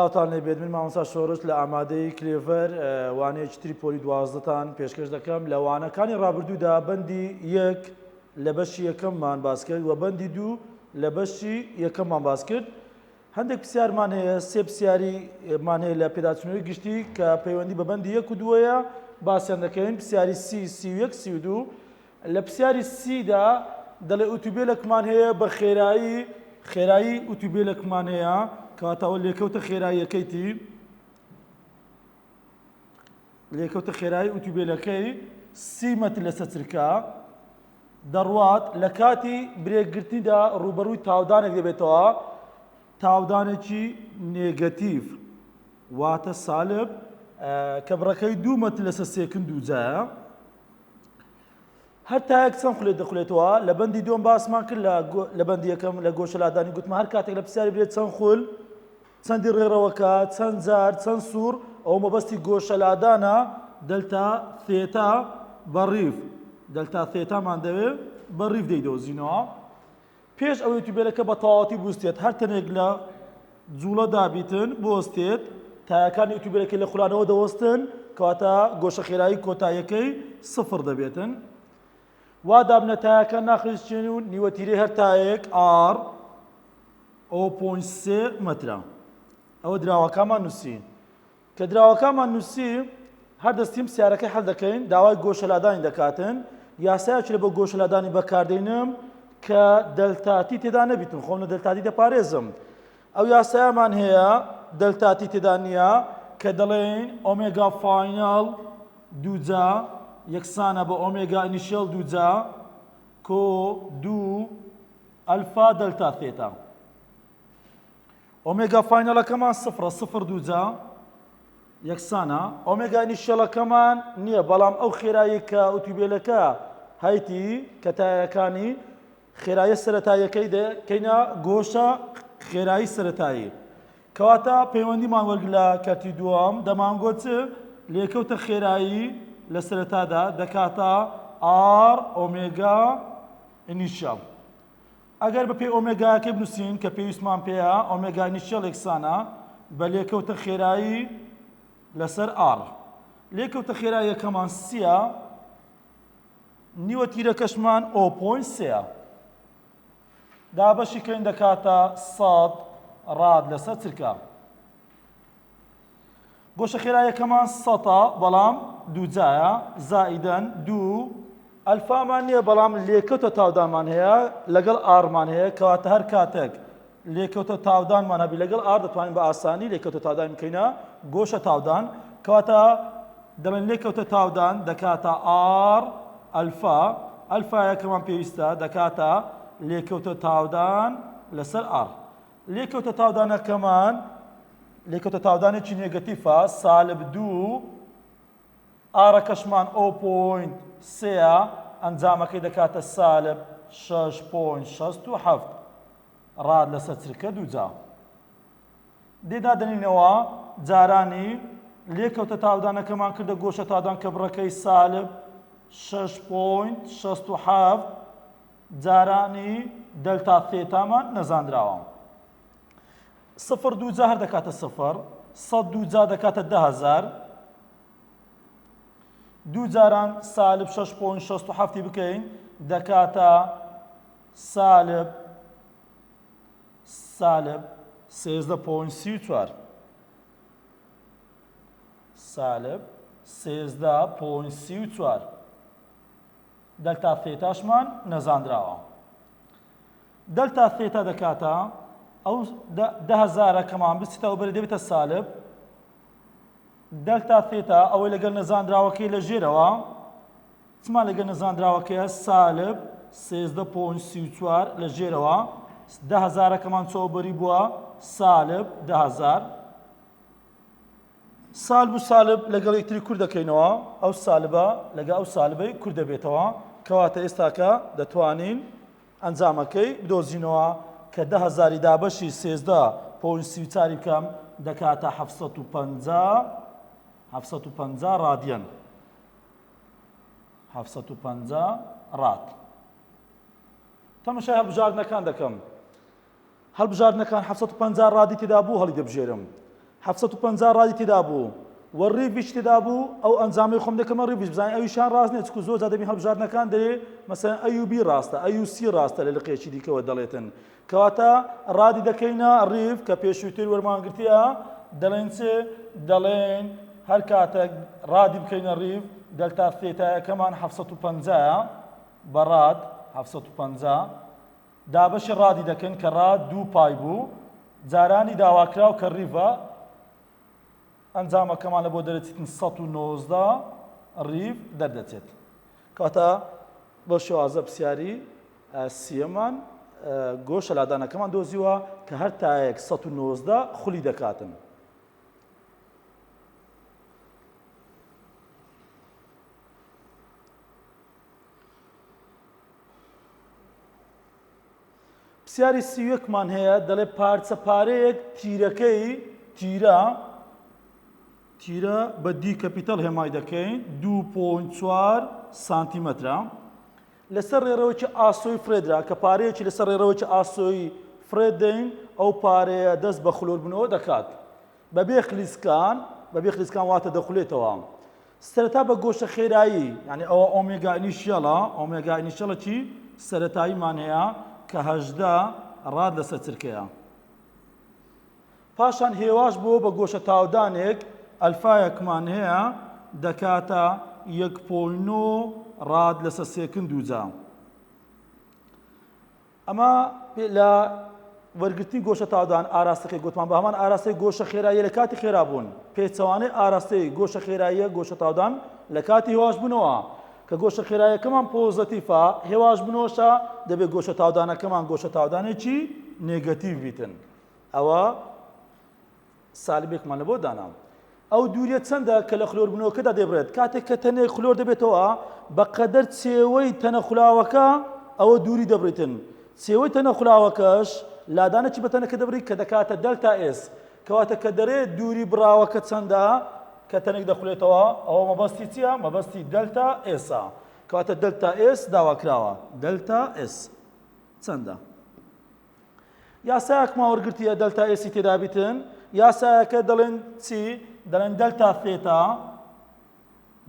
سڵاوتان لێبێت من مامۆستا شۆڕش لە ئامادەی کلێڤەر وانەیەکی تری پۆلی دوازدەتان پێشکەش دەکەم لە وانەکانی ڕابردوودا بەندی یەک لە بەشی یەکەممان باس کرد و بەندی دوو لە بەشی یەکەممان باس کرد هەندێک پرسیارمان هەیە سێ پرسیاری مان هەیە لە پێداچوونەوەی گشتی کە پەیوەندی بە بەندی یەک و دووەیە باسیان دەکەین پرسیاری سی 31 32 لە پرسیاری سیدا دەڵێ ئوتوبێلێکمان هەیە بە خێرایی خێرایی ئوتوبێلێکمان هەیە کەواتە ئەوە لێکەوتە خێراییەکەیتی لێکەوتە خێرایی ئوتوبێلەکەی سی مەتر لەسەر چرکە دەڕوات لە کاتی برێکگرتنیدا ڕووبەڕووی تاودانێک دەبێتەوە تاودانێکی نێگەتیڤ واتە سالب کە بڕەکەی دوو مەتر لەسەر سێکن دووجایە هەر تایەک چەند خولێک دەخولێتەوە لە بەندی دووەم باسمان کرد لە بەندی یەکەم لە گۆشەلادانی گوتمە هەر کاتێک لە پرسیاری برێت چەند خول چەندی ڕێڕەوەکە چەند جار چەند سوور ئەو مەبەستی گۆشەلادانە دەلتا ثێتا بە ڕیف دەلتا ثێتامان دەوێ بە ڕیف دەیدۆزینەوە پێش ئەوەی ئوتومبێلەکە بە تەواوەتی بوستێت هەر تەنێک لە جوڵەدا بیتن بوەستێت تایەکانی ئوتومبێلەکەی لە خولانەوە دەوەستن کەواتە گۆشە خێرایی کۆتاییەکەی سفر دەبێتن وا دابنە تایەکان ناخلیسکێن و نیوە تیرەی هەر تایەک R 0.3 مەترە ئەوە دراوەکانمان نووسی کە دراوەکانمان نووسی هەر دەستیم پرسیارەکەی حەل دەکەین داوای گۆشەلادانی دەکاتن یاسایەکی لە بۆ گۆشەلادانی بەکاردێنم کە دەلتا t تێدا نەبیتن خۆم لە دەلتا t دەپارێزم ئەو یاسایەمان هەیە دەلتا t تێدا نییە کە دەڵێین ئۆمێگا final دووجا یەکسانە بە ئۆمێگا initial دووجا کۆ دوو ئەلفا دەلتا ثێتا ئۆمێگا final ەکەمان سفرە سفر دووجا یەکسانە ئۆمێگا initial ەکەمان نییە بەڵام ئەو خێرایی کە ئوتوبێلەکە هەیتی کە تایەکانی خێرایە سەتاییەکەی دەکەینە گۆشە خێرایی سەتایی کەواتە پەیوەندیمان وەرگ لە کەرتی دووەم دەمانگۆ چ لێکەوتە خێرایی لە سەرەتادا دەکاتە R ئۆمێگا initial ئەگەر بە پێی ئۆمێگاکەی بنووسین کە پێویستمان پێیە، ئۆمێگا initial یەکسانە بە لێکەوتە خێرایی لەسەر R. لێکەوتە خێراییەکەمان سیە، نیوە تیرەکەشمان o point سێە. دابەشی کەین دەکاتە 100 rad لەسەر چرکە. گۆشە خێرایەکەمان سەتە بەڵام دووجایە زائیدەن دوو ئەلفامان نییە بەڵام لێکەوتە تاودانمان هەیە لەگەڵ R مان هەیە کەواتە هەر کاتێک لێکەوتە تاودانمان هەبی لەگەڵ R دەتوانین بە ئاسانی لێکەوتە تاودان بکەینە گۆشە تاودان کەواتە دەڵێن لێکەوتە تاودان دەکاتە R ئەلفا ئەلفایەکەمان پێویستە دەکاتە لێکەوتە تاودان لەسەر R لێکەوتە تاودانەکەمان لێکەوتە تاودانێکی نێگەتیفە سالب دوو R ەکەشمان o point سێە ئەنجامەکەی دەکاتە سالب 6.67 rad لەسەر چرکە دووجا دێدا دەنینەوە جارانی لێکەوتە تاودانەکەمان کردە گۆشە تاودان کە بڕەکەی سالب 6.67 جارانی دەلتا ثێتامان نەزانراوە. سفر دووجا هەر دەکاتە سفر، سەد دووجا دەکاتە 10,000 دوو جاران سالب 6.67 بکەین دەکاتە سالب سالب 13.34 سالب 13.34 دەلتا ثێتاشمان نەزانراوە. دەلتا ثێتا دەکاتە ئەو دە هەزارەکەمان بچێتە ئەو بەری دەبێتە سالب دەلتا ثێتا ئەوەی لەگەڵ نەزانراوەکەی لە ژێرەوە چمان لەگەڵ نەزانراوەکەیە سالب 13.34 لە ژێرەوە دە هەزارەکەمان چۆ بەری بووە سالب 10هزار سالب و سالب لەگەڵ یەکتری کورت دەکەینەوە، ئەو سالبە لەگە ئەو سالبەی کورت دەبێتەوە، کەواتە ئێستاکە دەتوانین ئەنجامەکەی بدۆزینەوە کە دە هەزاری دابەشی 13 point 34 بکەم دەکاتە 750 750 ڕادیەن 750 rad. تەمەشای هەڵبژاردنەکان دەکەم. هەڵبژاردنەکان 750 rad ی تێدا بوو هەڵی دەبژێرم. 750 ڕادی تێدا بوو و ڕیڤیش تێدا بوو ئەو ئەنجامەی خۆم دەکەمە ڕیڤیش بزانین ئەویشان ڕاست نیە چکو زۆر جار دەبین هەڵبژاردنەکان دەرێ مەسەلەن A و B ڕاستە A و C ڕاستە لە لقێکی دیکەوە دەڵێتن کەواتە ڕادی دەکەینە ڕیڤ کە پێشووتر وەرمانگرتیە دەڵێن چ دەڵێن هەر کاتێک ڕادی بکەینە ڕیڤ دەلتا ثێتایەکەمان 750 بە ڕاد 750 دابەشی ڕادی دەکەن کە ڕاد دوو پای بوو جارانی داواکراو کە ڕیڤە ئەنجامەکەمان لە بۆ دەرەچیتن 119 ڕیڤ دەردەچێت کەواتە بەو شێوازە پرسیاری سیەمان گۆشە لادانەکەمان دۆزیوە کە هەر تایەک 119 خولی دەکاتن. پرسیاری سیوەکمان هەیە دەڵێ پارچە پارەیەک تیرەکەی تیرە تیرە بە D capital هێمای دەکەین 2.4 سانتیمەترە لەسەر ڕێڕەوێکی ئاسۆی فرێدرا کە پارەیەکی لەسەر ڕێڕەوێکی ئاسۆی فرێد دەین ئەو پارەیە دەست بە خلۆربوونەوە دەکات بەبێ خلیسکان بەبێ خلیسکان واتە دەخولێتەوە سەرەتا بە گۆشە خێرایی یعنی ئەوە ئۆمێگا initial ە ئۆمێگا initial ەکی سەرەتاییمان هەیە کە 18 ڕاد لەسەر چرکەیە پاشان هێواش بۆ بە گۆشە تاودانێک ئەلفایەکمان هەیە دەکاتە یەک point نۆ ڕاد لەسەر سێکن دووجا. ئەمە لە وەرگرتنی گۆشە تاودان ئاراستەکەی گوتمان بە هەمان ئاراستەی گۆشە خێراییە لە کاتی خێرابوون پێچەوانەی ئاراستەی گۆشە خێراییە گۆشە تاودان لە کاتی هێواشبوونەوە کە گۆشە خێرایەکەمان پۆزەتیفە هێواشبوونەوەشە دەبێت گۆشە تاودانەکەمان گۆشە تاودانێکی نێگەتیڤ بیتن ئەوە سالبێکمان لە بۆ دانا. ئەو دووریە چەندە کە لە خلۆربوونەوەکەدا دەیبڕێت؟ کاتێک کە تەنێک خلۆر دەبێتەوە بە قەدەر چێوەی تەنە خولاوەکە ئەوە دووری دەبڕیتن. چێوەی تەنە خولاوەکەش لادانێکی بە تەنەکە دەبڕی کە دەکاتە دەلتا S. کەواتە کە دەرێ دووری بڕاوەکە چەندە کە تەنێک دەخولێتەوە ئەوە مەبەستی چییە؟ مەبەستی دەلتا S ە. کەواتە دەلتا S داواکراوە. دەلتا S چەندە؟ یاسایەکمان وەرگرتیە دەلتا S ی تێدا بیتن یاسایەکە دەڵێن چی دەڵێن دەلتا ثێتا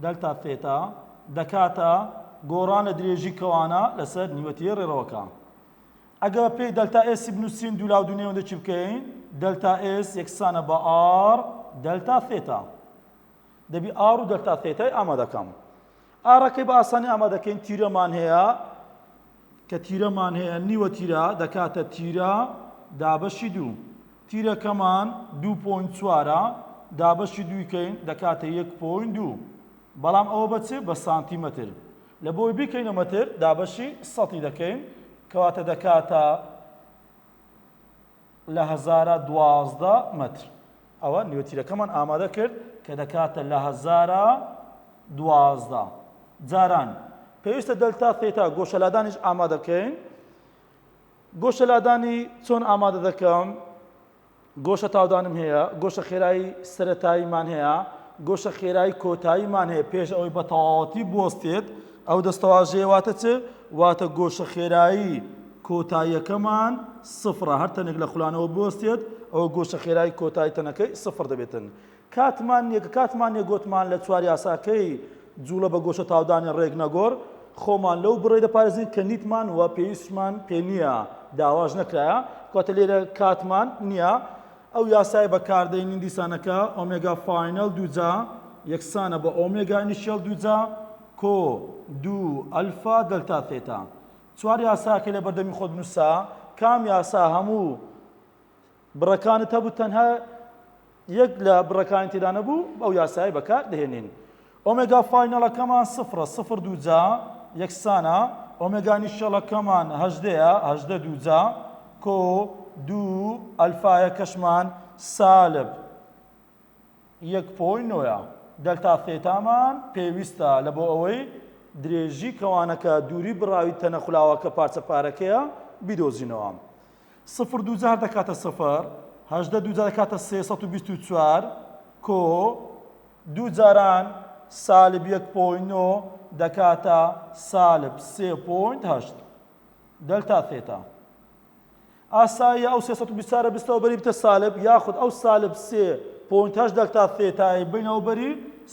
دەلتا ثێتا دەکاتە گۆڕان لە درێژی کەوانە لەسەر نیوەتیە ڕێڕەوەکە ئەگە پێی دەلتا S ی بنووسین دوو لاو دوو نێوەندە چی بکەین دەلتا S یەکسانە بە R دەلتا ثێتا دەبی R و دەلتا ثێتای ئامادەکەم R ەکەی بە ئاسانی ئامادەکەین تیرەمان هەیە کە تیرەمان هەیە نیوە تیرە دەکاتە تیرە دابەشی دوو تیرەکەمان دوو point چوارە دابەشی دووی کەین دەکاتە یەک point دوو بەڵام ئەوە بە چ بە سانتیمەتر لە بۆی بیکەینە مەتر دابەشی سەتی دەکەین کەواتە دەکاتە لە هەزارە 12 مەتر ئەوە نیوەتیرەکەمان ئامادە کرد کە دەکاتە لە هەزارە 12 جاران پێویستە دەلتا ثێتا گۆشەلادانیش ئامادە بکەین گۆشەلادانی چۆن ئامادە دەکەم گۆشە تاودانم هەیە گۆشە خێرایی سەتاییمان هەیە گۆشە خێرایی کۆتاییمان هەیە پێش ئەوەی بە تەواوەتی بوەستێت ئەو دەستەواژەیە واتە چ واتە گۆشە خێرایی کۆتاییەکەمان سفرە هەر تەنێک لە خولانەوە بوەستێت ئەوە گۆشە خێرایی کۆتایی تەنەکەی سفر دەبێتن کاتمان نیە کە کاتمان نیە گۆتمان لە چوار یاساکەی جوڵە بە گۆشە تاودانی ڕێک نەگۆڕ خۆمان لەو بڕەی دەپارێزین کە نیتمان و پێویستمان پێ نییە داواش نەکرایە کاتە لێرە کاتمان نییە ئەو یاسای بەکاردەینین دیسانەکە ئۆمێگا final دووجا یەکسانە بە ئۆمێگا initial دووجا کۆ دوو ئەلفا دەلتا ثێتا چوار یاساکەی لە بەردەمی خۆت بنووسە کام یاسا هەموو بڕەکانت هەبوو تەنها یەک لە بڕەکانی تێدا نەبوو ئەو یاسای بەکار دەهێنین ئۆمێگا final ەکەمان سفرە سفر دووجا یەکسانە ئۆمێگا initial ەکەمان هەژدەیە هەژدە دووجا کۆ دوو ئەلفایەکەشمان سالب یەک point نۆیە. دەلتا ثێتامان پێویستە لە بۆ ئەوەی درێژی کەوانەکە دووری بڕاوی تەنە خولاوەکە پارچە پارەکەیە بیدۆزینەوە. سفر دووجار دەکاتە سفر، 18 دووجار دەکاتە 324 کۆ دوو جاران سالب یەک point نۆ دەکاتە سالب سێ point هەشت. دەلتا ثێتا. ئاساییە ئەو 324 بستەوە بەری بتە سالب یاخود ئەو سالب سێ point هەشت دەلتا ثێتای بینەوە بەری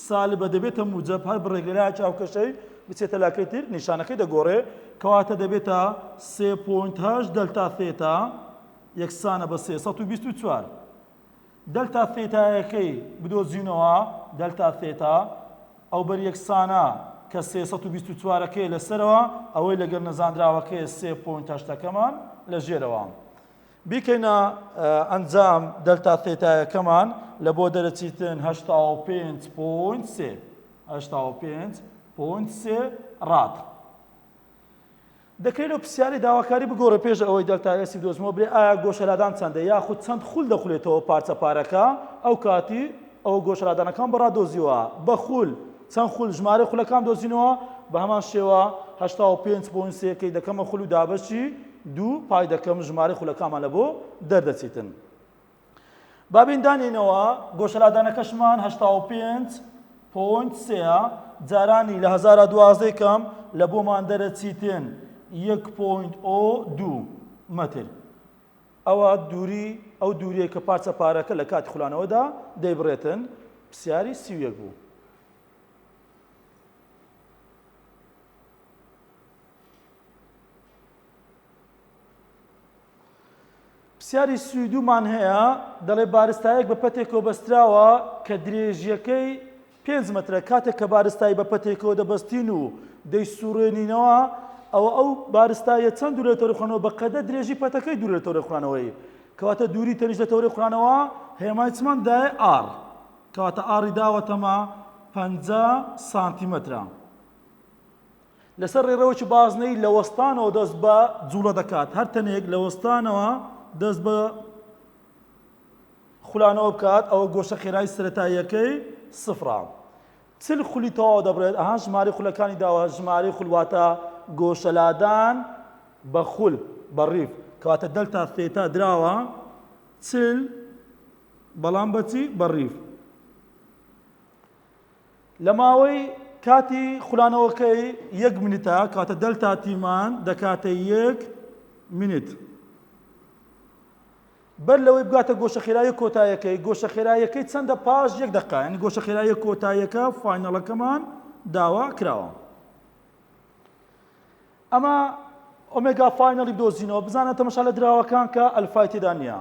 سالبە دەبێتە موجەب هەر بڕێک لە لایەکی هاوکێشەی بچێتە لاکەی تر نیشانەکەی دەگۆڕێ کەواتە دەبێتە سێ point هەشت دەلتا ثێتا یەکسانە بە 324 دەلتا ثێتایەکەی بدۆزینەوە، دەلتا ثێتا، ئەو بەر یەکسانە کە 324 ەکەی لە سەرەوە، ئەوەی لەگەڵ نەزانراوەکەی سێ point هەشتەکەمان لە ژێرەوە. بیکەینە ئەنجام دەلتا ثێتایەکەمان لە بۆ دەرەچیتن 85 point سێ 85 point سێ rad. دەکرێت لەو پرسیارەی داواکاری بگۆڕێ پێش ئەوەی دەلتا S ی بدۆزمەوە بلێ ئایا گۆشەلادان چەندە یاخود چەند خول دەخولێتەوە پارچە پارەکە ئەو کاتی ئەوە گۆشەلادانەکان بەڕا دۆزیوە بە خول چەند خول ژمارەی خولەکان دۆزینەوە بە هەمان شێوە 85 point سێکەی دەکەمە خول و دابەشی دوو پای دەکەم ژمارەی خولەکانمان لە بۆ دەردەچیتن. با بێین دانێینەوە گۆشەلادانەکەشمان 85 point سێە جارانی لە هەزارا دوازدەی کەم لە بۆمان دەرەچیتن یەک point o دوو مەتر ئەوە دووری ئەو دووریە کە پارچە پارەکە لە کاتی خولانەوەدا دەیبڕێتن پرسیاری 31 بوو. پرسیاری سویدومان هەیە دەڵێ بارستایەک بە پەتێکەوە بەستراوە کە درێژیەکەی پێنج مەترە کاتێک کە بارستایی بە پەتێکەوە دەبەستین و دەیسوڕێنینەوە ئەوە ئەو بارستایە چەند دوور لە تەوەرەی خورانەوە بە قەدە درێژی پەتەکەی دوور لە تەوەرەی خورانەوەی کەواتە دووری تەنیشت لە تەوەرەی خورانەوە هێمای چمان دایە R کەواتە R ی داوەتەمە 50 سانتیمەترە لەسەر ڕێڕەوێکی بازنەیی لە وەستانەوە دەست بە جوڵە دەکات، هەر تەنێک لە وەستانەوە دەست بە خولانەوە بکات ئەوە گۆشە خێرای سەرەتاییەکەی سفرە. چل خولی تەواو دەبڕێت، ئەها ژمارەی خولەکانی داوە، ژمارەی خول واتە گۆشەلادان بە خول بە ڕیف، کەواتە دەلتا ثێتا دراوە چل بەڵام بەچی بە ڕیف. لە ماوەی کاتی خولانەوەکەی یەک منتە کاتە دەلتا تیمان دەکاتە یەک منت بەر لەوەی بگاتە گۆشە خێرایی کۆتایەکەی گۆشە خێرایەکەی چەندە پاش یەک دقا ینی گۆشە خێرایی کۆتایەکە final ەکەمان داوا کراوە ئەمە ئۆمێگا final ی بدۆزینەوە بزانە تەمەشا لە دراوەکان کە ئەلفای تێدا نییە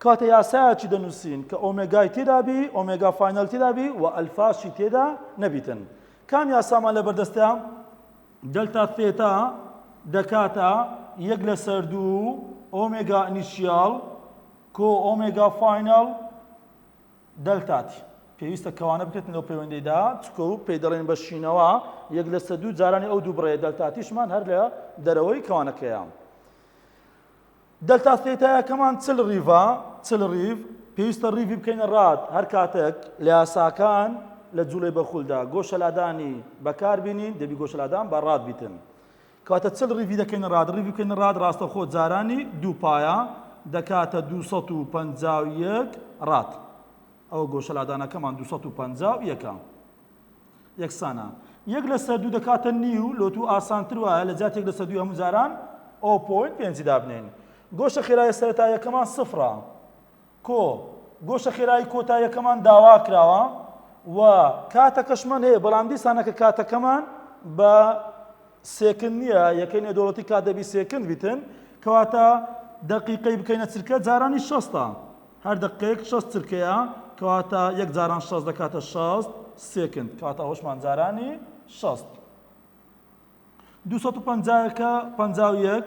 کاتە یاسایەکی دەنووسین کە ئۆمێگای تێدا بی ئۆمێگا final تێدا بی و ئەلفاشی تێدا نەبیتن کام یاسامان لە بەردەستە دەلتا ثێتا دەکاتە یەک لەسەر دوو ئۆمێگا initial کۆ ئۆمێگا final دەلتا T پێویستە کەوانە بکرێتن لەو پەیوەندیدا چکە و پێی دەڵێن بەشینەوە یەک لەسەر دوو جارانی ئەو دوو بڕەیە دەلتا T شمان هەر لە دەرەوەی کەوانەکەیە. دەلتا ثێتایەکەمان چل ڕیڤە چل ڕیڤ پێویستە ڕیڤی بکەینە rad هەر کاتێک لە یاساکان لە جوڵەی بەخولدا گۆشەلادانی بەکاربینین دەبی گۆشەلادان بە rad بیتن کەواتە چل ڕیڤی دەکەینە rad، ڕیڤی بکەینە rad ڕاستەوخۆ جارانی دوو پایە دەکاتە 251 rad. ئەوە گۆشەلادانەکەمان 251 ە. یەکسانە. یەک لەسەر دوو دەکاتە نیو، لۆ تو ئاسانتر وایە لە جیاتی یەک لەسەر دووی هەموو جاران o point پێنجی دابنێین. گۆشە خێرایە سەرەتاییەکەمان سفرە. کۆ گۆشە خێرایی کۆتاییەکەمان داواکراوە و کاتەکەشمان هەیە بەڵام دیسانەکە کاتەکەمان بە second نییە یەکەی نێودەوڵەتی کات دەبی second بیتن کەواتە دەقیقەی بکەینە چرکە جارانی شەستە هەر دقیقەیەک شەست چرکەیە کەواتە یەک جاران شەست دەکاتە شەست second کەواتە ئەوەشمان جارانی شەست 250 کە 51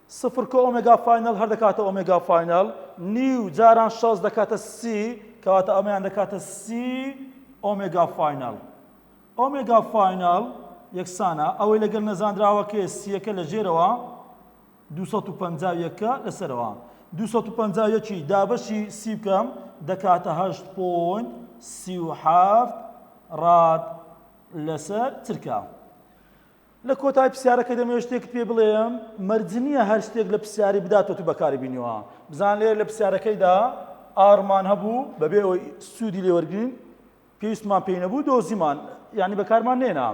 سفر کۆ ئۆمێگا final هەر دەکاتە ئۆمێگا final، نیو جاران 60 دەکاتە سی، کەواتە ئەمەیان دەکاتە سی ئۆمێگا final. ئۆمێگا final یەکسانە ئەوەی لەگەڵ نەزانراوەکەی سیەکە لە ژێرەوە 251 لەسەرەوە 251 دابەشی سی بکەم دەکاتە 8 point 37 rad لەسەر چرکە. لە کۆتای پرسیارەکەی دەمەوێت شتێکت پێ بڵێم مەرج نییە هەر شتێک لە پرسیاری بدات تۆ بەکاری بینیوە بزان لێرە لە پرسیارەکەیدا R مان هەبوو بەبێ ئەوەی سوودی لێوەرگین پێویستمان پێی نەبوو دۆزیمان یعنی بەکارمان نێنا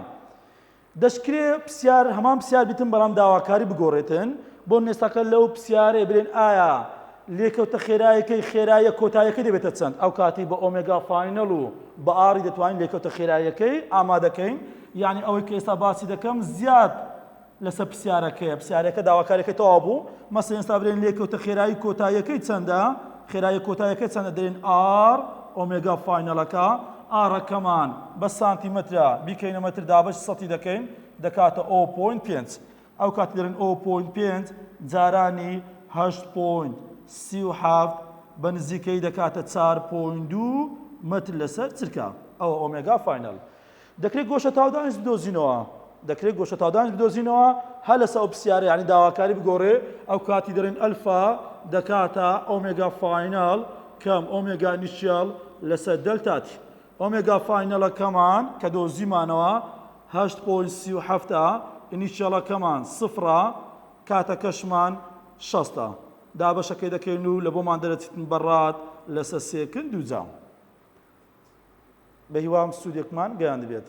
دەشکرێ پرسیار هەمان پرسیار بیتن بەڵام داواکاری بگۆڕێتن بۆ نێستاکە لەو پرسیارەی برێن ئایا لێکەوتە خێرایەکەی خێرایە کۆتایەکەی دەبێتە چەند ئەو کاتی بە omega final و بە R ی دەتوانین لێکەوتە خێرایەکەی ئامادەکەین یعنی ئەوەی کە ئێستا باسی دەکەم زیاد لەسەر پرسیارەکەیە پرسیارەکە داواکاریەکەی تەواو بوو مەسەلەن ئێستا برێن لێکەوتە خێرایی کۆتاییەکەی چەندە خێرایی کۆتاییەکەی چەندە دەرێن R omega final ەکە R ەکەمان بە سانتیمەترە بیکەینە مەتر دابەش سەتی دەکەین دەکاتە o point پێنج ئەو کاتی دەرێن o point پێنج جارانی هەشت point 37 بە نزیکەی دەکاتە 4.2 مەتر لەسەر چرکە ئەوە omega final دەکرێت گۆشە تاودانیش بدۆزینەوە دەکرێت گۆشە تاودانیش بدۆزینەوە هەر لەسەر ئەو پرسیارە یعنی داواکاری بگۆڕێ ئەو کاتی دەڵێن ئەلفا دەکاتە omega final کەم omega initial لەسەر delta t. omega final ەکەمان کە دۆزیمانەوە 8.37 initial ەکەمان سفرە کاتەکەشمان شەستە دابەشەکەی دەکەین و لە بۆمان دەرەچیتن بە rad لەسەر second دووجا. بەهیوام سوودێکمان گەیاندبێت.